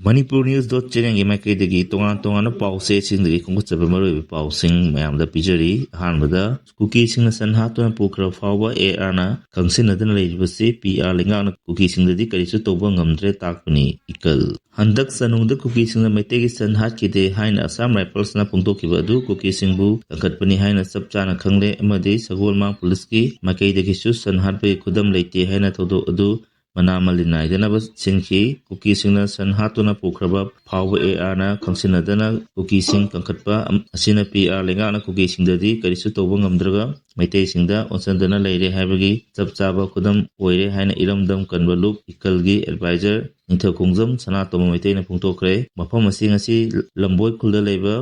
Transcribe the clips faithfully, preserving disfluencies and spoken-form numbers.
Manipur News dot channelꯒꯤ ꯃꯥꯏꯀꯩꯗꯒꯤ ꯇꯣꯉꯥꯟ ꯇꯣꯉꯥꯟꯕ ꯄꯥꯎꯆꯦꯁꯤꯡꯗꯒꯤ ꯈꯣꯝꯒꯠꯆꯕ ꯃꯔꯨꯑꯣꯏꯕ ꯄꯥꯎꯁꯤꯡ ꯃꯌꯥꯝꯗ ꯄꯤꯖꯔꯤ꯫ ꯑꯍꯥꯟꯕꯗ, ꯀꯨꯀꯤꯁꯤꯡꯅ ꯁꯟ ꯍꯥꯠꯇꯨꯅ ꯄꯨꯈ꯭ꯔꯕ ꯐꯥꯎꯕ ARꯅ ꯈꯪꯁꯤꯟꯅꯗꯅ ꯂꯩꯔꯤꯕꯁꯤ PR ꯂꯩꯉꯥꯛꯅ ꯀꯨꯀꯤꯁꯤꯡꯗꯗꯤ ꯀꯔꯤꯁꯨ ꯇꯧꯕ ꯉꯝꯗ꯭ꯔꯦ ꯇꯥꯛꯄꯅꯤ꯫ ꯏꯀꯜ꯫ ꯍꯟꯗꯛ ꯆꯅꯨꯡꯗ ꯀꯨꯀꯤꯁꯤꯡꯅ ꯃꯩꯇꯩꯒꯤ ꯁꯟ ꯍꯥꯠꯈꯤꯗꯦ ꯍꯥꯏꯅ Assam Riflesꯅ ꯐꯣꯡꯗꯣꯛꯈꯤꯕ ꯑꯗꯨ ꯀꯨꯀꯤꯁꯤꯡꯕꯨ ꯀꯟꯈꯠꯄꯅꯤ ꯍꯥꯏꯅ ꯆꯞ ꯆꯥꯅ ꯈꯪꯂꯦ ꯑꯃꯗꯤ ꯁꯒꯣꯜꯃꯥꯡ ꯄꯨꯂꯤꯁꯀꯤ ꯃꯥꯏꯀꯩꯗꯒꯤꯁꯨ ꯁꯟ ꯍꯥꯠꯄꯒꯤ ꯈꯨꯗꯝ ꯂꯩꯇꯦ ꯍꯥꯏꯅ ꯊꯧꯗꯣꯛ ꯑꯗꯨ ꯃꯅꯥ ꯃꯜꯂꯤ ꯅꯥꯏꯗꯅꯕ ꯁꯤꯟꯈꯤ꯫ ꯀꯨꯀꯤꯁꯤꯡꯅ ꯁꯟ ꯍꯥꯠꯇꯨꯅ ꯄꯨꯈ꯭ꯔꯕ ꯐꯥꯎꯕ ARꯅ ꯈꯪꯁꯤꯟꯅꯗꯅ ꯀꯨꯀꯤꯁꯤꯡ ꯀꯟꯈꯠꯄ ꯑꯁꯤꯅ PR ꯂꯩꯉꯥꯛꯅ ꯀꯨꯀꯤꯁꯤꯡꯗꯗꯤ ꯀꯔꯤꯁꯨ ꯇꯧꯕ ꯉꯝꯗ꯭ꯔꯒ ꯃꯩꯇꯩꯁꯤꯡꯗ ꯑꯣꯟꯁꯤꯟꯗꯨꯅ ꯂꯩꯔꯦ ꯍꯥꯏꯕꯒꯤ ꯆꯞ ꯆꯥꯕ ꯈꯨꯗꯝ ꯑꯣꯏꯔꯦ ꯍꯥꯏꯅ ꯏꯔꯝꯗꯝ ꯀꯟꯕ ꯂꯨꯞ ꯏꯀꯜꯒꯤ advisor ꯅꯤꯡꯊꯧꯈꯣꯡꯖꯝ ꯁꯅꯥꯇꯣꯝꯕ ꯃꯩꯇꯩꯅ ꯐꯣꯡꯗꯣꯛꯈ꯭ꯔꯦ꯫ ꯃꯐꯝ ꯑꯁꯤ ꯉꯁꯤ ꯂꯝꯕꯣꯏ ꯈꯨꯜꯗ ꯂꯩꯕ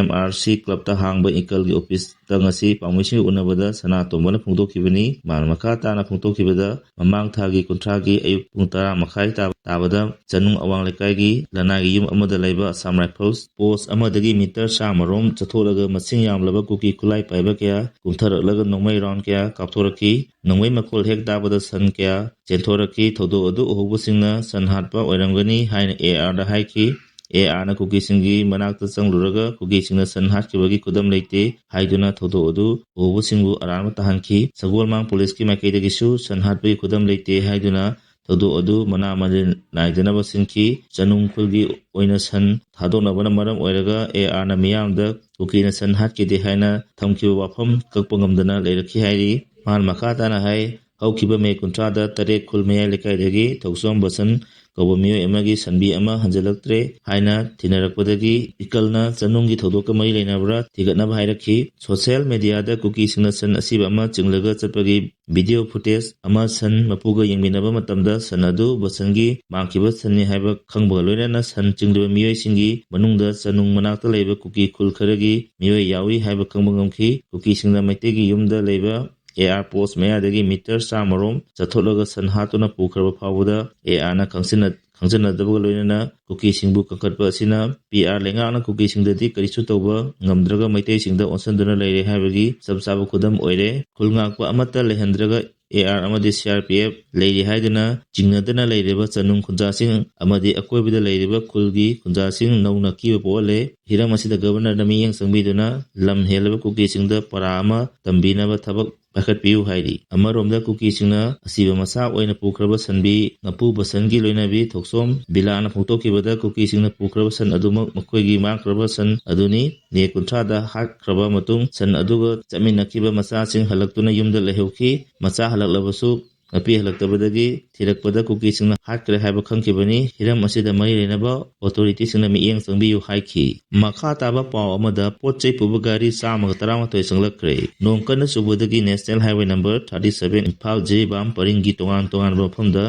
MRC clubꯇ ꯍꯥꯡꯕ ꯏꯀꯜꯒꯤ officeꯇ ꯉꯁꯤ ꯄꯥꯎꯃꯤꯁꯤꯡꯒ ꯎꯅꯕꯗ ꯁꯅꯥꯇꯣꯝꯕꯅ ꯐꯣꯡꯗꯣꯛꯈꯤꯕꯅꯤ꯫ ꯃꯥꯅ ꯃꯈꯥ ꯇꯥꯅ ꯐꯣꯡꯗꯣꯛꯈꯤꯕꯗ, ꯃꯃꯥꯡ ꯊꯥꯒꯤ ꯀꯨꯟꯊ꯭ꯔꯥꯒꯤ ꯑꯌꯨꯛ ꯄꯨꯡ ꯇꯔꯥ ꯃꯈꯥꯏ ꯇꯥꯕ, ꯇꯥꯕꯗ ꯆꯅꯨꯡ ꯑꯋꯥꯡ ꯂꯩꯀꯥꯏꯒꯤ ꯂꯅꯥꯏꯒꯤ ꯌꯨꯝ ꯑꯃꯗ ꯂꯩꯕ Assam Rifles post ꯑꯃꯗꯒꯤ meter ꯆꯥꯝꯃꯔꯣꯝ ꯆꯠꯊꯣꯛꯂꯒ ꯃꯁꯤꯡ ꯌꯥꯝꯂꯕ ꯀꯨꯀꯤ ꯈꯨꯠꯂꯥꯏ ꯄꯥꯏꯕ ꯀꯌꯥ ꯀꯨꯝꯊꯔꯛꯂꯒ ꯅꯣꯡꯃꯩ round ꯀꯌꯥ ꯀꯥꯞꯊꯣꯔꯛꯈꯤ꯫ ꯅꯣꯡꯃꯩ ꯃꯈꯣꯜ ꯍꯦꯛ ꯇꯥꯕꯗ ꯁꯟ ꯀꯌꯥ ꯆꯦꯟꯊꯣꯔꯛꯈꯤ꯫ ꯊꯧꯗꯣꯛ ꯑꯗꯨ ꯎꯍꯧꯕꯁꯤꯡꯅ ꯁꯟ ꯍꯥꯠꯄ ꯑꯣꯏꯔꯝꯒꯅꯤ ꯍꯥꯏꯅ ARꯗ ꯍꯥꯏꯈꯤ꯫ ARꯅ ꯀꯨꯀꯤꯁꯤꯡꯒꯤ ꯃꯅꯥꯛꯇ ꯆꯪꯂꯨꯔꯒ ꯀꯨꯀꯤꯁꯤꯡꯅ ꯁꯟ ꯍꯥꯠꯈꯤꯕꯒꯤ ꯈꯨꯗꯝ ꯂꯩꯇꯦ ꯍꯥꯏꯗꯨꯅ ꯊꯧꯗꯣꯛ ꯑꯗꯨ ꯎꯍꯧꯕꯁꯤꯡꯕꯨ ꯑꯔꯥꯟꯕ ꯇꯥꯍꯟꯈꯤ꯫ ꯁꯒꯣꯜꯃꯥꯡ ꯄꯨꯂꯤꯁꯀꯤ ꯃꯥꯏꯀꯩꯗꯒꯤꯁꯨ ꯁꯟ ꯍꯥꯠꯄꯒꯤ ꯈꯨꯗꯝ ꯂꯩꯇꯦ ꯍꯥꯏꯗꯨꯅ ꯊꯧꯗꯣꯛ ꯑꯗꯨ ꯃꯅꯥ ꯃꯁꯤꯡ ꯅꯥꯏꯗꯅꯕ ꯁꯤꯟꯈꯤ꯫ ꯆꯅꯨꯡ ꯈꯨꯜꯒꯤ ꯑꯣꯏꯅ ꯁꯟ ꯊꯥꯗꯣꯛꯅꯕꯅ ꯃꯔꯝ ꯑꯣꯏꯔꯒ ARꯅ ꯃꯤꯌꯥꯝꯗ ꯀꯨꯀꯤꯅ ꯁꯟ ꯍꯥꯠꯈꯤꯗꯦ ꯍꯥꯏꯅ ꯊꯝꯈꯤꯕ ꯋꯥꯐꯝ ꯀꯛꯄ ꯉꯝꯗꯅ ꯂꯩꯔꯛꯈꯤ ꯍꯥꯏꯔꯤ꯫ ꯃꯥꯅ ꯃꯈꯥ ꯇꯥꯅ ꯍꯥꯏ, ꯍꯧꯈꯤꯕ ꯃꯦ ꯀꯨꯟꯊ꯭ꯔꯥꯗ ꯇꯔꯦꯠ ꯈꯨꯜ ꯃꯌꯥꯏ ꯂꯩꯀꯥꯏꯗꯒꯤ ꯊꯧꯆꯣꯝ ꯕꯁꯟ ꯀꯧꯕ ꯃꯤꯑꯣꯏ ꯑꯃꯒꯤ ꯁꯟꯕꯤ ꯑꯃ ꯍꯟꯖꯤꯜꯂꯛꯇ꯭ꯔꯦ ꯍꯥꯏꯅ ꯊꯤꯅꯔꯛꯄꯗꯒꯤ ꯏꯀꯜꯅ ꯆꯅꯨꯡꯒꯤ ꯊꯧꯗꯣꯛꯀ ꯃꯔꯤ ꯂꯩꯅꯕ꯭ꯔꯥ ꯊꯤꯒꯠꯅꯕ ꯍꯥꯏꯔꯛꯈꯤ꯫ Social mediaꯗ ꯀꯨꯀꯤꯁꯤꯡꯅ ꯁꯟ ꯑꯁꯤꯕ ꯑꯃ ꯆꯤꯡꯂꯒ ꯆꯠꯄꯒꯤ video footage ꯑꯃ ꯁꯟ ꯃꯄꯨꯒ ꯌꯦꯡꯃꯤꯟꯅꯕ ꯃꯇꯝꯗ ꯁꯟ ꯑꯗꯨ ꯕꯁꯟꯒꯤ ꯃꯥꯡꯈꯤꯕ ꯁꯟꯅꯤ ꯍꯥꯏꯕ ꯈꯪꯕꯒ ꯂꯣꯏꯅꯅ ꯁꯟ ꯆꯤꯡꯂꯤꯕ ꯃꯤꯑꯣꯏꯁꯤꯡꯒꯤ ꯃꯅꯨꯡꯗ ꯆꯅꯨꯡ ꯃꯅꯥꯛꯇ ꯂꯩꯕ ꯀꯨꯀꯤ ꯈꯨꯜ ꯈꯔꯒꯤ ꯃꯤꯑꯣꯏ ꯌꯥꯎꯏ ꯍꯥꯏꯕ ꯈꯪꯕ ꯉꯝꯈꯤ꯫ ꯀꯨꯀꯤꯁꯤꯡꯅ ꯃꯩꯇꯩꯒꯤ ꯌꯨꯝꯗ ꯂꯩꯕ AR post ꯃꯌꯥꯗꯒꯤ meter ꯆꯥꯝꯃꯔꯣꯝ ꯆꯠꯊꯣꯛꯂꯒ ꯁꯟ ꯍꯥꯠꯇꯨꯅ ꯄꯨꯈ꯭ꯔꯕ ꯐꯥꯎꯕꯗ ARꯅ ꯈꯪꯖꯤꯟꯅ-, ꯈꯪꯖꯤꯟꯅꯗꯕꯒ ꯂꯣꯏꯅꯅ ꯀꯨꯀꯤꯁꯤꯡꯕꯨ ꯀꯟꯈꯠꯄ ꯑꯁꯤꯅ PR ꯂꯩꯉꯥꯛꯅ ꯀꯨꯀꯤꯁꯤꯡꯗꯗꯤ ꯀꯔꯤꯁꯨ ꯇꯧꯕ ꯉꯝꯗ꯭ꯔꯒ ꯃꯩꯇꯩꯁꯤꯡꯗ ꯑꯣꯟꯁꯤꯟꯗꯨꯅ ꯂꯩꯔꯦ ꯍꯥꯏꯕꯒꯤ ꯆꯞ ꯆꯥꯕ ꯈꯨꯗꯝ ꯑꯣꯏꯔꯦ꯫ ꯈꯨꯜ ꯉꯥꯛꯄ ꯑꯃꯠꯇ ꯂꯩꯍꯟꯗ꯭ꯔꯒ ꯑꯦ ꯑꯥꯔ ꯑꯃꯗꯤ ꯁꯤ ꯑꯥꯔ ꯄꯤ ꯑꯦꯐ ꯂꯩꯔꯤ ꯍꯥꯏꯗꯨꯅ ꯆꯤꯡꯅꯗꯅ ꯂꯩꯔꯤꯕ ꯆꯅꯨꯡ ꯈꯨꯟꯖꯥꯁꯤꯡ ꯑꯃꯗꯤ ꯑꯀꯣꯏꯕꯗ ꯂꯩꯔꯤꯕ ꯈꯨꯜꯒꯤ ꯈꯨꯟꯖꯥꯁꯤꯡ ꯅꯧꯅ ꯑꯀꯤꯕ ꯄꯣꯛꯍꯜꯂꯦ꯫ ꯍꯤꯔꯝ ꯑꯁꯤꯗ ꯒꯕꯔꯅꯔꯅ ꯃꯤꯠꯌꯦꯡ ꯆꯪꯕꯤꯗꯨꯅ ꯂꯝ ꯍꯦꯜꯂꯕ ꯀꯨꯀꯤꯁꯤꯡꯗ ꯄꯔꯥ ꯑꯃ ꯇꯝꯕꯤꯅꯕ ꯊꯕꯛ ꯄꯥꯏꯈꯠꯄꯤꯌꯨ ꯍꯥꯏꯔꯤ꯫ ꯑꯃꯔꯣꯝꯗ ꯀꯨꯀꯤꯁꯤꯡꯅ ꯑꯁꯤꯕ ꯃꯆꯥ ꯑꯣꯏꯅ ꯄꯨꯈ꯭ꯔꯕ ꯁꯟꯕꯤ ꯉꯥꯄꯨ ꯕꯁꯟꯒꯤ ꯂꯣꯏꯅꯕꯤ ꯊꯣꯛꯆꯣꯝ ꯕꯤꯂꯥꯅ ꯐꯣꯡꯗꯣꯛꯈꯤꯕꯗ ꯀꯨꯀꯤꯁꯤꯡꯅ ꯄꯨꯈ꯭ꯔꯕ ꯁꯟ ꯑꯗꯨꯃꯛ ꯃꯈꯣꯏꯒꯤ ꯃꯥꯡꯈ꯭ꯔꯕ ꯁꯟ ꯑꯗꯨꯅꯤ꯫ ꯃꯦ ꯀꯨꯟꯊ꯭ꯔꯥꯗ ꯍꯥꯠꯈ꯭ꯔꯕ ꯃꯇꯨꯡ ꯁꯟ ꯑꯗꯨꯒ ꯆꯠꯃꯤꯟꯅꯈꯤꯕ ꯃꯆꯥꯁꯤꯡ ꯍꯜꯂꯛꯇꯨꯅ ꯌꯨꯝꯗ ꯂꯩꯍꯧꯈꯤ꯫ ꯃꯆꯥ ꯍꯜꯂꯛꯂꯕꯁꯨ ꯅꯨꯄꯤ ꯍꯜꯂꯛꯇꯕꯗꯒꯤ ꯊꯤꯔꯛꯄꯗ ꯀꯨꯀꯤꯁꯤꯡꯅ ꯍꯥꯠꯈ꯭ꯔꯦ ꯍꯥꯏꯕ ꯈꯪꯈꯤꯕꯅꯤ꯫ ꯍꯤꯔꯝ ꯑꯁꯤꯗ ꯃꯔꯤ ꯂꯩꯅꯕ ꯑꯣꯊꯣꯔꯤꯇꯤꯁꯤꯡꯅ ꯃꯤꯠꯌꯦꯡ ꯆꯪꯕꯤꯌꯨ ꯍꯥꯏꯈꯤ꯫ ꯃꯈꯥ ꯇꯥꯕ ꯄꯥꯎ ꯑꯃꯗ ꯄꯣꯠ ꯆꯩ ꯄꯨꯕ ꯒꯥꯔꯤ ꯆꯥꯝꯃꯒ ꯇꯔꯥꯃꯥꯊꯣꯏ ꯆꯪꯂꯛꯈ꯭ꯔꯦ꯫ ꯅꯣꯡ ꯀꯟꯅ ꯆꯨꯕꯗꯒꯤ national highway number thirty seven Imphal Jiribam ꯄꯔꯤꯡꯒꯤ ꯇꯣꯉꯥꯟ ꯇꯣꯉꯥꯟꯕ ꯃꯐꯝꯗ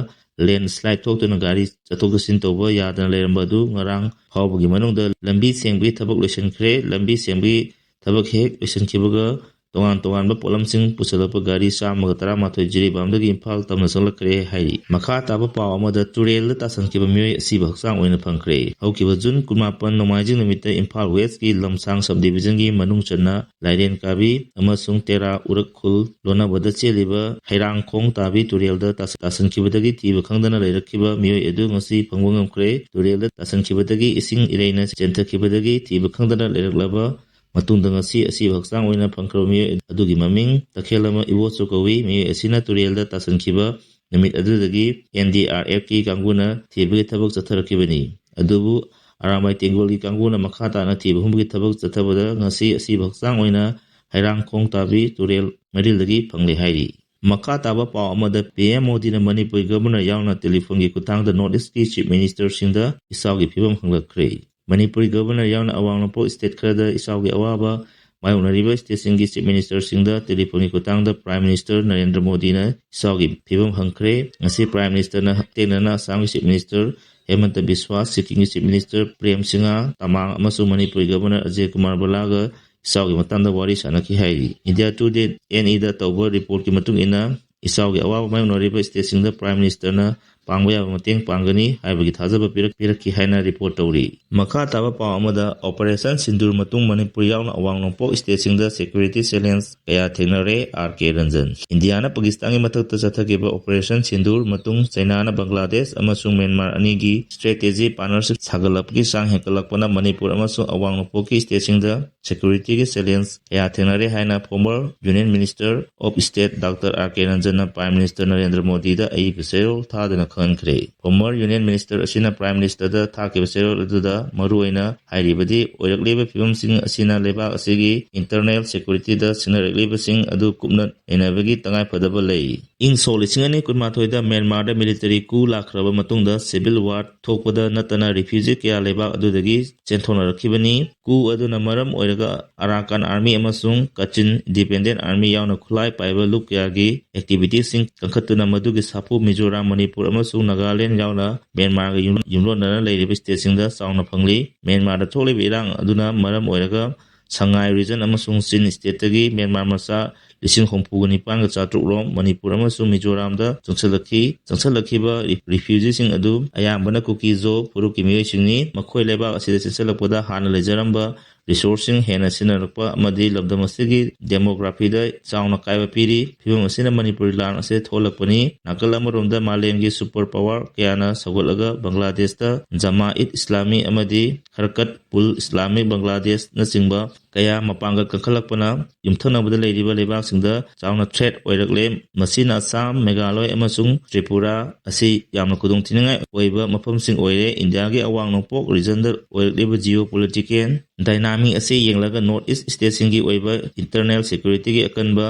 ꯂꯦꯟꯁ꯭ꯂꯥꯏꯗ ꯊꯣꯛꯇꯨꯅ ꯒꯥꯔꯤ ꯆꯠꯊꯣꯛ ꯆꯠꯁꯤꯟ ꯇꯧꯕ ꯌꯥꯗꯅ ꯂꯩꯔꯝꯕ ꯑꯗꯨ ꯉꯔꯥꯡ ꯐꯥꯎꯕꯒꯤ ꯃꯅꯨꯡꯗ ꯂꯝꯕꯤ ꯁꯦꯡꯕꯒꯤ ꯊꯕꯛ ꯂꯣꯏꯁꯤꯟꯈ꯭ꯔꯦ꯫ ꯂꯝꯕꯤ ꯁꯦꯡꯕꯒꯤ ꯊꯕꯛ ꯍꯦꯛ ꯂꯣꯏꯁꯤꯟꯈꯤꯕꯒ ꯇꯣꯉꯥꯟ ꯇꯣꯉꯥꯟꯕ ꯄꯣꯠꯂꯝꯁꯤꯡ ꯄꯨꯁꯤꯜꯂꯛꯄ ꯒꯥꯔꯤ ꯆꯥꯝꯃꯒ ꯇꯔꯥꯃꯥꯊꯣꯏ ꯖꯤꯔꯤꯕꯥꯝꯗꯒꯤ ꯏꯝꯐꯥꯜ ꯇꯝꯅ ꯆꯪꯂꯛꯈ꯭ꯔꯦ ꯍꯥꯏꯔꯤ꯫ ꯃꯈꯥ ꯇꯥꯕ ꯄꯥꯎ ꯑꯃꯗ ꯇꯨꯔꯦꯜꯗ ꯇꯥꯁꯟꯈꯤꯕ ꯃꯤꯑꯣꯏ ꯑꯁꯤꯕ ꯍꯛꯆꯥꯡ ꯑꯣꯏꯅ ꯐꯪꯈ꯭ꯔꯦ꯫ ꯍꯧꯈꯤꯕ ꯖꯨꯟ ꯀꯨꯟꯃꯥꯄꯟ ꯅꯣꯡꯃꯥꯏꯖꯤꯡ ꯅꯨꯃꯤꯠꯇ ꯏꯝꯐꯥꯜ ꯋꯦꯁꯀꯤ ꯂꯝꯁꯥꯡ ꯁꯕ ꯗꯤꯕꯤꯖꯟꯒꯤ ꯃꯅꯨꯡ ꯆꯟꯅ ꯂꯥꯏꯔꯦꯟ ꯀꯥꯕꯤ ꯑꯃꯁꯨꯡ ꯇꯦꯔꯥ ꯎꯔꯛꯈꯨꯜ ꯂꯣꯟꯅꯕꯗ ꯆꯦꯜꯂꯤꯕ ꯍꯩꯔꯥꯡꯈꯣꯡ ꯇꯥꯕꯤ ꯇꯨꯔꯦꯜꯗ ꯇꯥꯁ-, ꯇꯥꯁꯟꯈꯤꯕꯗꯒꯤ ꯊꯤꯕ ꯈꯪꯗꯅ ꯂꯩꯔꯛꯈꯤꯕ ꯃꯤꯑꯣꯏ ꯑꯗꯨ ꯉꯁꯤ ꯐꯪꯕ ꯉꯝꯈ꯭ꯔꯦ꯫ ꯇꯨꯔꯦꯜꯗ ꯇꯥꯁꯟꯈꯤꯕꯗꯒꯤ ꯏꯁꯤꯡ ꯏꯔꯩꯅ ꯆꯦꯟꯊꯈꯤꯕꯗꯒꯤ ꯊꯤꯕ ꯈꯪꯗꯅ ꯂꯩꯔꯛꯂꯕ ꯃꯇꯨꯡꯗ ꯉꯁꯤ ꯑꯁꯤꯕ ꯍꯛꯆꯥꯡ ꯑꯣꯏꯅ ꯐꯪꯈ꯭ꯔꯕ ꯃꯤꯑꯣꯏ ꯑꯗꯨꯒꯤ ꯃꯃꯤꯡ ꯇꯈꯦꯜꯂꯝꯕ ꯏꯕꯣꯆꯨ ꯀꯧꯏ꯫ ꯃꯤꯑꯣꯏ ꯑꯁꯤꯅ ꯇꯨꯔꯦꯜꯗ ꯇꯥꯁꯟꯈꯤꯕ ꯅꯨꯃꯤꯠ ꯑꯗꯨꯗꯒꯤ ꯑꯦꯟ ꯗꯤ ꯑꯥꯔ ꯑꯦꯐꯀꯤ ꯀꯥꯡꯕꯨꯅ ꯊꯤꯕꯒꯤ ꯊꯕꯛ ꯆꯠꯊꯔꯛꯈꯤꯕꯅꯤ꯫ ꯑꯗꯨꯕꯨ ꯑꯔꯥꯝꯕꯥꯏ ꯇꯦꯡꯒꯣꯜꯒꯤ ꯀꯥꯡꯕꯨꯅ ꯃꯈꯥ ꯇꯥꯅ ꯊꯤꯕ ꯍꯨꯝꯕꯒꯤ ꯊꯕꯛ ꯆꯠꯊꯕꯗ ꯉꯁꯤ ꯑꯁꯤꯕ ꯍꯛꯆꯥꯡ ꯑꯣꯏꯅ ꯍꯩꯔꯥꯡꯈꯣꯡ ꯇꯥꯕꯤ ꯇꯨꯔꯦꯜ ꯃꯔꯤꯜꯗꯒꯤ ꯐꯪꯂꯦ ꯍꯥꯏꯔꯤ꯫ ꯃꯈꯥ ꯇꯥꯕ ꯄꯥꯎ ꯑꯃꯗ ꯄꯤ ꯑꯦꯝ ꯃꯣꯗꯤꯅ ꯃꯅꯤꯄꯨꯔꯒꯤ ꯒꯕꯔꯅꯔ ꯌꯥꯎꯅ ꯇꯦꯂꯤꯐꯣꯟꯒꯤ ꯈꯨꯠꯊꯥꯡꯗ ꯅꯣꯔꯠ ꯏꯁꯀꯤ ꯆꯤꯐ ꯃꯤꯅꯤꯁꯇꯔꯁꯤꯡꯗ ꯏꯆꯥꯎꯒꯤ ꯐꯤꯕꯝ ꯍꯪꯂꯛꯈ꯭ꯔꯦ꯫ ꯃꯅꯤꯄꯨꯔꯒꯤ ꯒꯕꯔꯅꯔ ꯌꯥꯎꯅ ꯑꯋꯥꯡ ꯅꯣꯡꯄꯣꯛ ꯁ꯭ꯇꯦꯠ ꯈꯔꯗ ꯏꯆꯥꯎꯒꯤ ꯑꯋꯥꯕ ꯃꯥꯌꯣꯛꯅꯔꯤꯕ ꯁ꯭ꯇꯦꯠꯁꯤꯡꯒꯤ ꯆꯤꯐ ꯃꯤꯅꯤꯁꯇꯔꯁꯤꯡꯗ ꯇꯦꯂꯤꯐꯣꯟꯒꯤ ꯈꯨꯠꯊꯥꯡꯗ ꯄ꯭ꯔꯥꯏꯝ ꯃꯤꯅꯤꯁꯇꯔ ꯅꯔꯦꯟꯗ꯭ꯔ ꯃꯣꯗꯤꯅ ꯏꯆꯥꯎꯒꯤ ꯐꯤꯕꯝ ꯍꯪꯈ꯭ꯔꯦ꯫ ꯉꯁꯤ ꯄ꯭ꯔꯥꯏꯝ ꯃꯤꯅꯤꯁꯇꯔꯅ ꯍꯛꯊꯦꯡꯅꯅ ꯑꯁꯥꯝꯒꯤ ꯆꯤꯐ ꯃꯤꯅꯤꯁꯇꯔ ꯍꯦꯃꯟꯇ ꯕꯤꯁ꯭ꯋꯥꯁ, ꯁꯤꯛꯀꯤꯝꯒꯤ ꯆꯤꯐ ꯃꯤꯅꯤꯁꯇꯔ ꯄ꯭ꯔꯦꯝ ꯁꯤꯡꯍ ꯇꯃꯥꯡ ꯑꯃꯁꯨꯡ ꯃꯅꯤꯄꯨꯔꯒꯤ ꯒꯕꯔꯅꯔ ꯑꯖꯌ ꯀꯨꯃꯥꯔ ꯕꯂꯥꯒ ꯏꯆꯥꯎꯒꯤ ꯃꯇꯥꯡꯗ ꯋꯥꯔꯤ ꯁꯥꯟꯅꯈꯤ ꯍꯥꯏꯔꯤ꯫ ꯏꯟꯗꯤꯌꯥ ꯇꯨꯗꯦ ꯑꯦꯟ ꯏꯗ ꯇꯧꯕ ꯔꯤꯄꯣꯔꯠꯀꯤ ꯃꯇꯨꯡ ꯏꯟꯅ, ꯏꯆꯥꯎꯒꯤ ꯑꯋꯥꯕ ꯃꯥꯌꯣꯛꯅꯔꯤꯕ ꯁ꯭ꯇꯦꯠꯁꯤꯡꯗ ꯄ꯭ꯔꯥꯏꯝ ꯃꯤꯅꯤꯁꯇꯔꯅ ꯄꯥꯡꯕ ꯌꯥꯕ ꯃꯇꯦꯡ ꯄꯥꯡꯒꯅꯤ ꯍꯥꯏꯕꯒꯤ ꯊꯥꯖꯕ ꯄꯤꯔꯛ-, ꯄꯤꯔꯛꯈꯤ ꯍꯥꯏꯅ ꯔꯤꯄꯣꯔꯠ ꯇꯧꯔꯤ꯫ ꯃꯈꯥ ꯇꯥꯕ ꯄꯥꯎ ꯑꯃꯗ, ꯑꯣꯄꯔꯦꯁꯟ ꯁꯤꯟꯗꯨꯔ ꯃꯇꯨꯡ ꯃꯅꯤꯄꯨꯔ ꯌꯥꯎꯅ ꯑꯋꯥꯡ ꯅꯣꯡꯄꯣꯛ ꯁ꯭ꯇꯦꯠꯁꯤꯡꯗ ꯁꯦꯀ꯭ꯌꯨꯔꯤꯇꯤ ꯆꯦꯂꯦꯟꯖ ꯀꯌꯥ ꯊꯦꯡꯅꯔꯦ, ꯑꯥꯔ ꯀꯦ ꯔꯟꯖꯟ꯫ ꯏꯟꯗꯤꯌꯥꯅ ꯄꯥꯀꯤꯁꯇꯥꯟꯒꯤ ꯃꯊꯛꯇ ꯆꯠꯊꯈꯤꯕ ꯑꯣꯄꯔꯦꯁꯟ ꯁꯤꯟꯗꯨꯔ ꯃꯇꯨꯡ ꯆꯩꯅꯥꯅ ꯕꯪꯒ꯭ꯂꯥꯗꯦꯁ ꯑꯃꯁꯨꯡ ꯃ꯭ꯌꯥꯟꯃꯥꯔ ꯑꯅꯤꯒꯤ ꯁ꯭ꯇ꯭ꯔꯦꯇꯦꯖꯤ ꯄꯥꯔꯠꯅꯔꯁꯤꯞ ꯁꯥꯒꯠꯂꯛꯄꯒꯤ ꯆꯥꯡ ꯍꯦꯟꯒꯠꯂꯛꯄꯅ ꯃꯅꯤꯄꯨꯔ ꯑꯃꯁꯨꯡ ꯑꯋꯥꯡ ꯅꯣꯡꯄꯣꯛꯀꯤ ꯁ꯭ꯇꯦꯠꯁꯤꯡꯗ ꯁꯦꯀ꯭ꯌꯨꯔꯤꯇꯤꯒꯤ ꯆꯦꯂꯦꯟꯖ ꯀꯌꯥ ꯊꯦꯡꯅꯔꯦ ꯍꯥꯏꯅ former Union Minister of State Doctor R K ꯔꯟꯖꯟꯅ Prime Minister ꯅꯔꯦꯟꯗ꯭ꯔ ꯃꯣꯗꯤꯗ ꯑꯏꯕ ꯆꯦꯔꯣꯜ ꯊꯥꯗꯨꯅ ꯈꯪꯍꯟꯈ꯭ꯔꯦ꯫ Former Union Minister ꯑꯁꯤꯅ Prime Ministerꯗ ꯊꯥꯈꯤꯕ ꯆꯦꯔꯣꯜ ꯑꯗꯨꯗ ꯃꯔꯨꯑꯣꯏꯅ ꯍꯥꯏꯔꯤꯕꯗꯤ, ꯑꯣꯏꯔꯛꯂꯤꯕ ꯐꯤꯕꯝꯁꯤꯡ ꯑꯁꯤꯅ ꯂꯩꯕꯥꯛ ꯑꯁꯤꯒꯤ internal securityꯗ ꯁꯤꯡꯅꯔꯛꯂꯤꯕꯁꯤꯡ ꯑꯗꯨ ꯀꯨꯞꯅ ꯅꯩꯅꯕꯒꯤ ꯇꯉꯥꯏꯐꯗꯕ ꯂꯩ꯫ ꯏꯪ ꯁꯣꯛ ꯂꯤꯁꯤꯡ ꯑꯅꯤ ꯀꯨꯟꯃꯥꯊꯣꯏꯗ ꯃ꯭ꯌꯥꯟꯃꯥꯔꯗ military coup ꯂꯥꯛꯈ꯭ꯔꯕ ꯃꯇꯨꯡꯗ civil war ꯊꯣꯛꯄꯗ ꯅꯠꯇꯅ refugee ꯀꯌꯥ ꯂꯩꯕꯥꯛ ꯑꯗꯨꯗꯒꯤ ꯆꯦꯟꯊꯣꯛꯅꯔꯛꯈꯤꯕꯅꯤ꯫ Coup ꯑꯗꯨꯅ ꯃꯔꯝ ꯑꯣꯏꯔꯒ Arakan Army ꯑꯃꯁꯨꯡ Kachin Independent Army ꯌꯥꯎꯅ ꯈꯨꯠꯂꯥꯏ ꯄꯥꯏꯕ ꯂꯨꯞ ꯀꯌꯥꯒꯤ activityꯁꯤꯡ ꯀꯟꯈꯠꯇꯨꯅ ꯃꯗꯨꯒꯤ ꯁꯥꯐꯨ ꯃꯤꯖꯣꯔꯥꯝ, ꯃꯅꯤꯄꯨꯔ ꯑꯃꯁꯨꯡ ꯅꯥꯒꯥꯂꯦꯟ ꯌꯥꯎꯅ ꯃ꯭ꯌꯥꯟꯃꯥꯔꯒ ꯌꯨꯝ-, ꯌꯨꯝꯂꯣꯟꯅꯅ ꯂꯩꯔꯤꯕ stateꯁꯤꯡꯗ ꯆꯥꯎꯅ ꯐꯪꯂꯤ꯫ ꯃ꯭ꯌꯥꯟꯃꯥꯔꯗ ꯊꯣꯛꯂꯤꯕ ꯏꯔꯥꯡ ꯑꯗꯨꯅ ꯃꯔꯝ ꯑꯣꯏꯔꯒ ꯁꯉꯥꯏ region ꯑꯃꯁꯨꯡ ꯆꯤꯟ stateꯇꯒꯤ ꯃ꯭ꯌꯥꯟꯃꯥꯔ ꯃꯆꯥ ꯂꯤꯁꯤꯡ ꯍꯨꯝꯐꯨꯒ ꯅꯤꯄꯥꯟꯒ ꯆꯥꯇ꯭ꯔꯨꯛ ꯔꯣꯝ ꯃꯅꯤꯄꯨꯔ ꯑꯃꯁꯨꯡ ꯃꯤꯖꯣꯔꯥꯝꯗ ꯆꯪꯁꯤꯜꯂꯛꯈꯤ꯫ ꯆꯪꯁꯤꯜꯂꯛꯈꯤꯕ ꯔꯤ-, refugeeꯁꯤꯡ ꯑꯗꯨ ꯑꯌꯥꯝꯕꯅ ꯀꯨꯀꯤ-ꯖꯣ ꯐꯨꯔꯨꯞꯀꯤ ꯃꯤꯑꯣꯏꯁꯤꯡꯅꯤ꯫ ꯃꯈꯣꯏ ꯂꯩꯕꯥꯛ ꯑꯁꯤꯗ ꯆꯪꯁꯤꯜꯂꯛꯄꯗ ꯍꯥꯟꯅ ꯂꯩꯖꯔꯝꯕ resourceꯁꯤꯡ ꯍꯦꯟꯅ ꯁꯤꯖꯤꯟꯅꯔꯛꯄ ꯑꯃꯗꯤ ꯂꯝꯗꯝ ꯑꯁꯤꯒꯤ demographyꯗ ꯆꯥꯎꯅ ꯀꯥꯏꯕ ꯄꯤꯔꯤ꯫ ꯐꯤꯕꯝ ꯑꯁꯤꯅ ꯃꯅꯤꯄꯨꯔꯤ ꯂꯥꯟ ꯑꯁꯤꯗ ꯊꯣꯛꯍꯜꯂꯛꯄꯅꯤ꯫ ꯅꯥꯀꯜ ꯑꯃꯔꯣꯝꯗ ꯃꯥꯂꯦꯝꯒꯤ super power ꯀꯌꯥꯅ ꯁꯧꯒꯠꯂꯒ ꯕꯪꯒ꯭ꯂꯥꯗꯦꯁꯇ ꯖꯃꯥ-ꯏꯠ ꯏꯁꯂꯥꯃꯤ ꯑꯃꯗꯤ ꯍꯔꯀꯠ ꯎꯜ ꯏꯁꯂꯥꯃꯤꯛ ꯕꯪꯒ꯭ꯂꯥꯗꯦꯁꯅꯆꯤꯡꯕ ꯀꯌꯥ ꯃꯄꯥꯡꯒꯜ ꯀꯟꯈꯠꯂꯛꯄꯅ ꯌꯨꯝꯊꯪꯅꯕꯗ ꯂꯩꯔꯤꯕ ꯂꯩꯕꯥꯛꯁꯤꯡꯗ ꯆꯥꯎꯅ threat ꯑꯣꯏꯔꯛꯂꯦ꯫ ꯃꯁꯤꯅ ꯑꯁꯥꯝ, ꯃꯦꯘꯥꯂꯣꯏ ꯑꯃꯁꯨꯡ ꯇ꯭ꯔꯤꯄꯨꯔꯥ ꯑꯁꯤ ꯌꯥꯝꯅ ꯈꯨꯗꯣꯡꯊꯤꯅꯤꯡꯉꯥꯏ ꯑꯣꯏꯕ ꯃꯐꯝꯁꯤꯡ ꯑꯣꯏꯔꯦ꯫ ꯏꯟꯗꯤꯌꯥꯒꯤ ꯑꯋꯥꯡ ꯅꯣꯡꯄꯣꯛ regionꯗ ꯑꯣꯏꯔꯛꯂꯤꯕ geopolitical dynamic ꯑꯁꯤ ꯌꯦꯡꯂꯒ North East stateꯁꯤꯡꯒꯤ ꯑꯣꯏꯕ internal securityꯒꯤ ꯑꯀꯟꯕ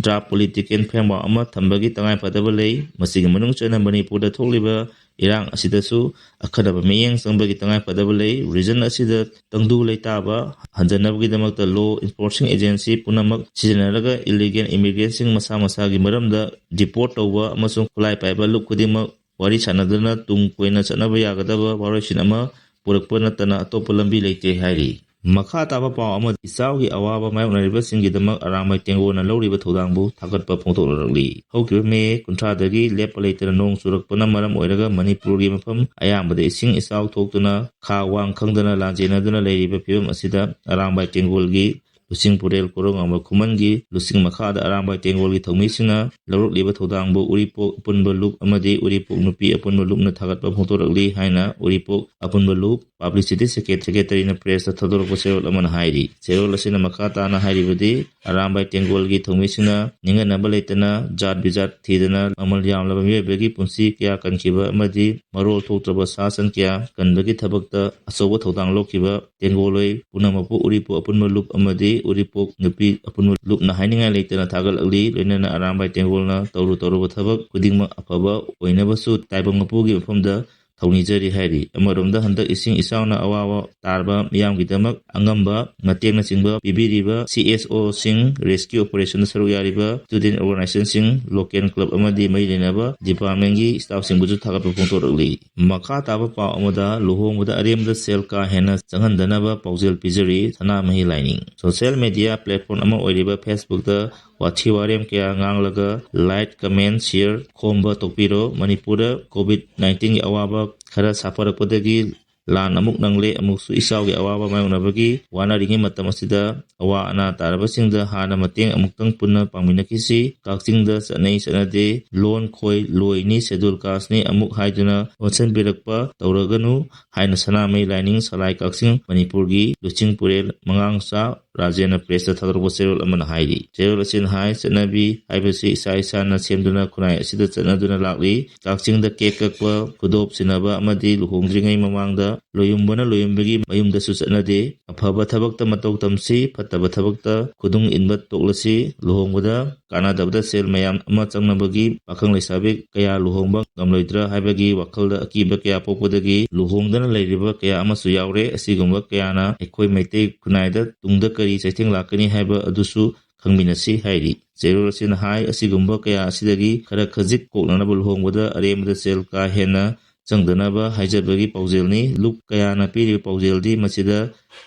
draft political framework ꯑꯃ ꯊꯝꯕꯒꯤ ꯇꯉꯥꯏꯐꯗꯕ ꯂꯩ꯫ ꯃꯁꯤꯒꯤ ꯃꯅꯨꯡ ꯆꯟꯅ ꯃꯅꯤꯄꯨꯔꯗ ꯊꯣꯛꯂꯤꯕ ꯏꯔꯥꯡ ꯑꯁꯤꯗꯁꯨ ꯑꯈꯟꯅꯕ ꯃꯤꯠꯌꯦꯡ ꯆꯪꯕꯒꯤ ꯇꯉꯥꯏꯐꯗꯕ ꯂꯩ꯫ Region ꯑꯁꯤꯗ ꯇꯪꯗꯨ ꯂꯩꯇꯥꯕ ꯍꯟꯖꯟꯅꯕꯒꯤꯗꯃꯛꯇ law enforcing agency ꯄꯨꯝꯅꯃꯛ ꯁꯤꯖꯤꯟꯅꯔꯒ illegal immigrantꯁꯤꯡ ꯃꯁꯥ ꯃꯁꯥꯒꯤ ꯃꯔꯝꯗ deport ꯇꯧꯕ ꯑꯃꯁꯨꯡ ꯈꯨꯠꯂꯥꯏ ꯄꯥꯏꯕ ꯂꯨꯞ ꯈꯨꯗꯤꯡꯃꯛ ꯋꯥꯔꯤ ꯁꯥꯟꯅꯗꯨꯅ ꯇꯨꯡ ꯀꯣꯏꯅ ꯆꯠꯅꯕ ꯌꯥꯒꯗꯕ ꯋꯥꯔꯣꯏꯁꯤꯟ ꯑꯃ ꯄꯨꯔꯛꯄ ꯅꯠꯇꯅ ꯑꯇꯣꯞꯄ ꯂꯝꯕꯤ ꯂꯩꯇꯦ ꯍꯥꯏꯔꯤ꯫ ꯃꯈꯥ ꯇꯥꯕ ꯄꯥꯎ ꯑꯃꯗꯤ ꯏꯆꯥꯎꯒꯤ ꯑꯋꯥꯕ ꯃꯥꯌꯣꯛꯅꯔꯤꯕꯁꯤꯡꯒꯤꯗꯃꯛ ꯑꯔꯥꯡꯕꯥꯏ ꯇꯦꯡꯒꯣꯜꯅ ꯂꯧꯔꯤꯕ ꯊꯧꯗꯥꯡꯕꯨ ꯊꯥꯒꯠꯄ ꯐꯣꯡꯗꯣꯛꯂꯛꯂꯤ꯫ ꯍꯧꯈꯤꯕ ꯃꯦ ꯀꯨꯟꯊ꯭ꯔꯥꯗꯒꯤ ꯂꯦꯞꯄ ꯂꯩꯇꯅ ꯅꯣꯡ ꯆꯨꯔꯛꯄꯅ ꯃꯔꯝ ꯑꯣꯏꯔꯒ ꯃꯅꯤꯄꯨꯔꯒꯤ ꯃꯐꯝ ꯑꯌꯥꯝꯕꯗ ꯏꯁꯤꯡ ꯏꯆꯥꯎ ꯊꯣꯛꯇꯨꯅ ꯈꯥ ꯋꯥꯡ ꯈꯪꯗꯅ ꯂꯥꯟꯖꯦꯟꯅꯗꯨꯅ ꯂꯩꯔꯤꯕ ꯐꯤꯕꯝ ꯑꯁꯤꯗ ꯑꯔꯥꯡꯕꯥꯏ ꯇꯦꯡꯒꯣꯜꯒꯤ ꯂꯨꯆꯤꯡ ꯄꯨꯔꯦꯜ ꯀꯣꯔꯧꯉꯥꯟꯕ ꯈꯨꯃꯟꯒꯤ ꯂꯨꯆꯤꯡ ꯃꯈꯥꯗ ꯑꯔꯥꯡꯕꯥꯏ ꯇꯦꯡꯒꯣꯜꯒꯤ ꯊꯧꯃꯤꯁꯤꯡꯅ ꯂꯧꯔꯛꯂꯤꯕ ꯊꯧꯗꯥꯡꯕꯨ ꯎꯔꯤꯄꯣꯛ ꯑꯄꯨꯟꯕ ꯂꯨꯞ ꯑꯃꯗꯤ ꯎꯔꯤꯄꯣꯛ ꯅꯨꯄꯤ ꯑꯄꯨꯟꯕ ꯂꯨꯞꯅ ꯊꯥꯒꯠꯄ ꯐꯣꯡꯗꯣꯔꯛꯂꯤ ꯍꯥꯏꯅ ꯎꯔꯤꯄꯣꯛ ꯑꯄꯨꯟꯕ ꯂꯨꯞ ꯄꯕ꯭ꯂꯤꯁꯤꯇꯤ ꯁꯦꯀ꯭ꯔꯦ-, ꯁꯦꯀ꯭ꯔꯦꯇꯔꯤꯅ ꯄ꯭ꯔꯦꯁꯇ ꯊꯥꯗꯣꯔꯛꯄ ꯆꯦꯔꯣꯜ ꯑꯃꯅ ꯍꯥꯏꯔꯤ꯫ ꯆꯦꯔꯣꯜ ꯑꯁꯤꯅ ꯃꯈꯥ ꯇꯥꯅ ꯍꯥꯏꯔꯤꯕꯗꯤ, ꯑꯔꯥꯝꯕꯥꯏ ꯇꯦꯡꯒꯣꯜꯒꯤ ꯊꯧꯃꯤꯁꯤꯡꯅ ꯅꯤꯡꯍꯟꯅꯕ ꯂꯩꯇꯅ ꯖꯥꯠ ꯕꯤꯖꯥꯠ ꯊꯤꯗꯅ ꯃꯃꯜ ꯌꯥꯝꯂꯕ ꯃꯤꯑꯣꯏꯕꯒꯤ ꯄꯨꯟꯁꯤ ꯀꯌꯥ ꯀꯟꯈꯤꯕ ꯑꯃꯗꯤ ꯃꯔꯣꯜ ꯊꯣꯛꯇ꯭ꯔꯕ ꯁꯥ ꯁꯟ ꯀꯌꯥ ꯀꯟꯕꯒꯤ ꯊꯕꯛꯇ ꯑꯆꯧꯕ ꯊꯧꯗꯥꯡ ꯂꯧꯈꯤꯕ ꯇꯦꯡꯒꯣꯜꯂꯣꯏ ꯄꯨꯝꯅꯃꯛꯄꯨ ꯎꯔꯤꯄꯣꯛ ꯑꯄꯨꯟꯕ ꯂꯨꯞ ꯑꯃꯗꯤ ꯎꯔꯤꯄꯣꯛ ꯅꯨꯄꯤ ꯑꯄꯨꯟꯕ ꯂꯨꯞꯅ ꯍꯥꯏꯅꯤꯡꯉꯥꯏ ꯂꯩꯇꯅ ꯊꯥꯒꯠꯂꯛꯂꯤ꯫ ꯂꯣꯏꯅꯅ ꯑꯔꯥꯝꯕꯥꯏ ꯇꯦꯡꯒꯣꯜꯅ ꯇꯧꯔꯨ ꯇꯧꯔꯨꯕ ꯊꯕꯛ ꯈꯨꯗꯤꯡꯃꯛ ꯑꯐꯕ ꯑꯣꯏꯅꯕꯁꯨ ꯇꯥꯏꯕꯪ ꯃꯄꯨꯒꯤ ꯃꯐꯝꯗ ꯊꯧꯅꯤꯖꯔꯤ ꯍꯥꯏꯔꯤ꯫ ꯑꯃꯔꯣꯝꯗ ꯍꯟꯗꯛ ꯏꯁꯤꯡ ꯏꯆꯥꯎꯅ ꯑꯋꯥꯕ ꯇꯥꯔꯕ ꯃꯤꯌꯥꯝꯒꯤꯗꯃꯛ ꯑꯉꯝꯕ ꯃꯇꯦꯡꯅꯆꯤꯡꯕ ꯄꯤꯕꯤꯔꯤꯕ ꯁꯤ ꯑꯦꯁ ꯑꯣꯁꯤꯡ, ꯔꯦꯁꯀ꯭ꯌꯨ ꯑꯣꯄꯔꯦꯁꯟꯗ ꯁꯔꯨꯛ ꯌꯥꯔꯤꯕ ꯁ꯭ꯇꯨꯗꯦꯟ ꯑꯣꯔꯒꯅꯥꯏꯖꯦꯁꯟꯁꯤꯡ, ꯂꯣꯀꯦꯜ ꯀ꯭ꯂꯕ ꯑꯃꯗꯤ ꯃꯔꯤ ꯂꯩꯅꯕ ꯗꯤꯄꯥꯔꯠꯃꯦꯟꯒꯤ ꯁ꯭ꯇꯥꯐꯁꯤꯡꯕꯨꯁꯨ ꯊꯥꯒꯠꯄ ꯐꯣꯡꯗꯣꯔꯛꯂꯤ꯫ ꯃꯈꯥ ꯇꯥꯕ ꯄꯥꯎ ꯑꯃꯗ, ꯂꯨꯍꯣꯡꯕꯗ ꯑꯔꯦꯝꯕꯗ ꯁꯦꯜ ꯀꯥ ꯍꯦꯟꯅ ꯆꯪꯍꯟꯗꯅꯕ ꯄꯥꯎꯖꯦꯜ ꯄꯤꯖꯔꯤ ꯁꯅꯥꯃꯍꯤ ꯂꯥꯏꯅꯤꯡ꯫ ꯁꯣꯁꯤꯌꯦꯜ ꯃꯦꯗꯤꯌꯥ ꯄ꯭ꯂꯦꯠꯐꯣꯔꯝ ꯑꯃ ꯑꯣꯏꯔꯤꯕ ꯐꯦꯁꯕꯨꯛꯇ ꯋꯥꯊꯤ ꯋꯥꯔꯦꯝ ꯀꯌꯥ ꯉꯥꯡꯂꯒ ꯂꯥꯏꯛ, ꯀꯃꯦꯟ, ꯁꯤꯌꯔ ꯈꯣꯝꯕ ꯇꯣꯛꯄꯤꯔꯣ꯫ ꯃꯅꯤꯄꯨꯔꯗ ꯀꯣꯚꯤꯗ ꯅꯥꯏꯟꯇꯤꯟꯒꯤ ꯑꯋꯥꯕ ꯈꯔ ꯁꯥꯐꯔꯛꯄꯗꯒꯤ ꯂꯥꯟ ꯑꯃꯨꯛ ꯅꯪꯂꯦ, ꯑꯃꯨꯛꯁꯨ ꯏꯆꯥꯎꯒꯤ ꯑꯋꯥꯕ ꯃꯥꯌꯣꯛꯅꯕꯒꯤ ꯋꯥꯅꯔꯤꯉꯩ ꯃꯇꯝ ꯑꯁꯤꯗ ꯑꯋꯥ ꯑꯅꯥ ꯇꯥꯔꯕꯁꯤꯡꯗ ꯍꯥꯟꯅ ꯃꯇꯦꯡ ꯑꯃꯨꯛꯇꯪ ꯄꯨꯟꯅ ꯄꯥꯡꯃꯤꯟꯅꯈꯤꯁꯤ꯫ ꯀꯛꯆꯤꯡꯗ ꯆꯠꯅꯩ ꯆꯠꯅꯗꯦ, ꯂꯣꯟ ꯈꯣꯏ ꯂꯣꯏꯅꯤ, ꯁꯦꯗꯨꯜ ꯀꯥꯁꯅꯤ ꯑꯃꯨꯛ ꯍꯥꯏꯗꯨꯅ ꯑꯣꯟꯁꯤꯟꯕꯤꯔꯛꯄ ꯇꯧꯔꯒꯅꯨ ꯍꯥꯏꯅ ꯁꯅꯥꯃꯍꯤ ꯂꯥꯏꯅꯤꯡ ꯁꯂꯥꯏ ꯀꯛꯆꯤꯡ ꯃꯅꯤꯄꯨꯔꯒꯤ ꯂꯨꯆꯤꯡ ꯄꯨꯔꯦꯜ ꯃꯉꯥꯡꯆꯥ ꯔꯥꯖꯦꯟꯅ ꯄ꯭ꯔꯦꯁꯇ ꯊꯥꯗꯣꯔꯛꯄ ꯆꯦꯔꯣꯜ ꯑꯃꯅ ꯍꯥꯏꯔꯤ꯫ ꯆꯦꯔꯣꯜ ꯑꯁꯤꯅ ꯍꯥꯏ, ꯆꯠꯅꯕꯤ ꯍꯥꯏꯕꯁꯤ ꯏꯁꯥ ꯏꯁꯥꯅ ꯁꯦꯝꯗꯨꯅ ꯈꯨꯟꯅꯥꯏ ꯑꯁꯤꯗ ꯆꯠꯅꯗꯨꯅ ꯂꯥꯛꯂꯤ꯫ ꯀꯛꯆꯤꯡꯗ ꯀꯦꯛ ꯀꯛꯄ, ꯈꯨꯗꯣꯞ ꯁꯤꯟꯅꯕ ꯑꯃꯗꯤ ꯂꯨꯍꯣꯡꯗ꯭ꯔꯤꯉꯩ ꯃꯃꯥꯡꯗ ꯂꯣꯌꯨꯝꯕꯅ ꯂꯣꯌꯨꯝꯕꯒꯤ ꯃꯌꯨꯝꯗꯁꯨ ꯆꯠꯅꯗꯦ꯫ ꯑꯐꯕ ꯊꯕꯛꯇ ꯃꯇꯧ ꯇꯝꯁꯤ, ꯐꯠꯇꯕ ꯊꯕꯛꯇ ꯈꯨꯗꯨꯡ ꯏꯟꯕ ꯇꯣꯛꯂꯁꯤ꯫ ꯂꯨꯍꯣꯡꯕꯗ ꯀꯥꯟꯅꯗꯕꯗ ꯁꯦꯜ ꯃꯌꯥꯝ ꯑꯃ ꯆꯪꯅꯕꯒꯤ ꯄꯥꯈꯪ ꯂꯩꯁꯥꯕꯤ ꯀꯌꯥ ꯂꯨꯍꯣꯡꯕ ꯉꯝꯂꯣꯏꯗ꯭ꯔꯥ ꯍꯥꯏꯕꯒꯤ ꯋꯥꯈꯜꯗ ꯑꯀꯤꯕ ꯀꯌꯥ ꯄꯣꯛꯄꯗꯒꯤ ꯂꯨꯍꯣꯡꯗꯅ ꯂꯩꯔꯤꯕ ꯀꯌꯥ ꯑꯃꯁꯨ ꯌꯥꯎꯔꯦ꯫ ꯑꯁꯤꯒꯨꯝꯕ ꯀꯌꯥꯅ ꯑꯩꯈꯣꯏ ꯃꯩꯇꯩ ꯈꯨꯟꯅꯥꯏꯗ ꯇꯨꯡꯗ ꯀꯔꯤ ꯆꯩꯊꯦꯡ ꯂꯥꯛꯀꯅꯤ ꯍꯥꯏꯕ ꯑꯗꯨꯁꯨ ꯈꯪꯃꯤꯟꯅꯁꯤ ꯍꯥꯏꯔꯤ꯫ ꯆꯦꯔꯣꯜ ꯑꯁꯤꯅ ꯍꯥꯏ, ꯑꯁꯤꯒꯨꯝꯕ ꯀꯌꯥ ꯑꯁꯤꯗꯒꯤ ꯈꯔ ꯈꯖꯤꯛ ꯀꯣꯛꯅꯅꯕ ꯂꯨꯍꯣꯡꯕꯗ ꯑꯔꯦꯝꯕꯗ ꯁꯦꯜ ꯀꯥ ꯍꯦꯟꯅ ꯆꯪꯗꯅꯕ ꯍꯥꯏꯖꯕꯒꯤ ꯄꯥꯎꯖꯦꯜꯅꯤ꯫ ꯂꯨꯞ ꯀꯌꯥꯅ ꯄꯤꯔꯤꯕ ꯄꯥꯎꯖꯦꯜꯗꯤ ꯃꯁꯤꯗ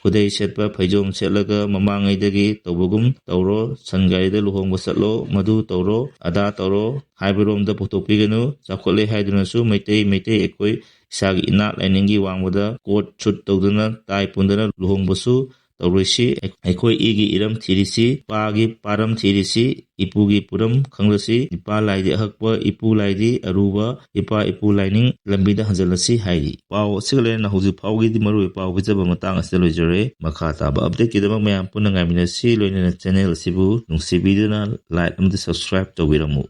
ꯈꯨꯗꯩ ꯁꯦꯠꯄ, ꯐꯩꯖꯣꯝ ꯁꯦꯠꯂꯒ ꯃꯃꯥꯡꯉꯩꯗꯒꯤ ꯇꯧꯕꯒꯨꯝ ꯇꯧꯔꯣ, ꯁꯟ ꯒꯥꯔꯤꯗ ꯂꯨꯍꯣꯡꯕ ꯆꯠꯂꯣ, ꯃꯗꯨ ꯇꯧꯔꯣ, ꯑꯗꯥ ꯇꯧꯔꯣ ꯍꯥꯏꯕꯔꯣꯝꯗ ꯄꯨꯊꯣꯛꯄꯤꯒꯅꯨ꯫ ꯆꯥꯎꯈꯠꯂꯦ ꯍꯥꯏꯗꯨꯅꯁꯨ ꯃꯩꯇꯩ, ꯃꯩꯇꯩ ꯑꯩꯈꯣꯏ ꯏꯁꯥꯒꯤ ꯏꯅꯥꯠ ꯂꯥꯏꯅꯤꯡꯒꯤ ꯋꯥꯡꯃꯗ ꯀꯣꯠ ꯁꯨꯠ ꯇꯧꯗꯨꯅ, ꯇꯥꯏ ꯄꯨꯟꯗꯅ ꯂꯨꯍꯣꯡꯕꯁꯨ ꯇꯧꯔꯣꯏꯁꯤ꯫ ꯑꯩꯈꯣꯏ ꯏꯒꯤ ꯏꯔꯝ ꯊꯤꯔꯤꯁꯤ, ꯄꯥꯒꯤ ꯄꯥꯔꯝ ꯊꯤꯔꯤꯁꯤ, ꯏꯄꯨꯒꯤ ꯄꯨꯔꯝ ꯈꯪꯂꯁꯤ꯫ ꯏꯄꯥ ꯂꯥꯏꯗꯤ ꯑꯍꯛꯄ, ꯏꯄꯨ ꯂꯥꯏꯗꯤ ꯑꯔꯨꯕ, ꯏꯄꯥ ꯏꯄꯨ ꯂꯥꯏꯅꯤꯡ ꯂꯝꯕꯤꯗ ꯍꯟꯖꯤꯜꯂꯁꯤ ꯍꯥꯏꯔꯤ꯫ ꯄꯥꯎ ꯑꯁꯤꯒ ꯂꯣꯏꯅꯅ ꯍꯧꯖꯤꯛ ꯐꯥꯎꯒꯤꯗꯤ ꯃꯔꯨꯑꯣꯏꯕ ꯄꯥꯎ ꯄꯤꯖꯕ ꯃꯇꯥꯡ ꯑꯁꯤꯗ ꯂꯣꯏꯖꯔꯦ꯫ ꯃꯈꯥ ꯇꯥꯕ ꯑꯞꯗꯦꯠꯀꯤꯗꯃꯛ ꯃꯌꯥꯝ ꯄꯨꯟꯅ ꯉꯥꯏꯃꯤꯟꯅꯁꯤ꯫ ꯂꯣꯏꯅꯅ ꯆꯦꯅꯦꯜ ꯑꯁꯤꯕꯨ ꯅꯨꯡꯁꯤꯕꯤꯗꯨꯅ ꯂꯥꯏꯛ ꯑꯃꯗꯤ ꯁꯕꯁꯀ꯭ꯔꯥꯏꯕ ꯇꯧꯕꯤꯔꯝꯃꯨ꯫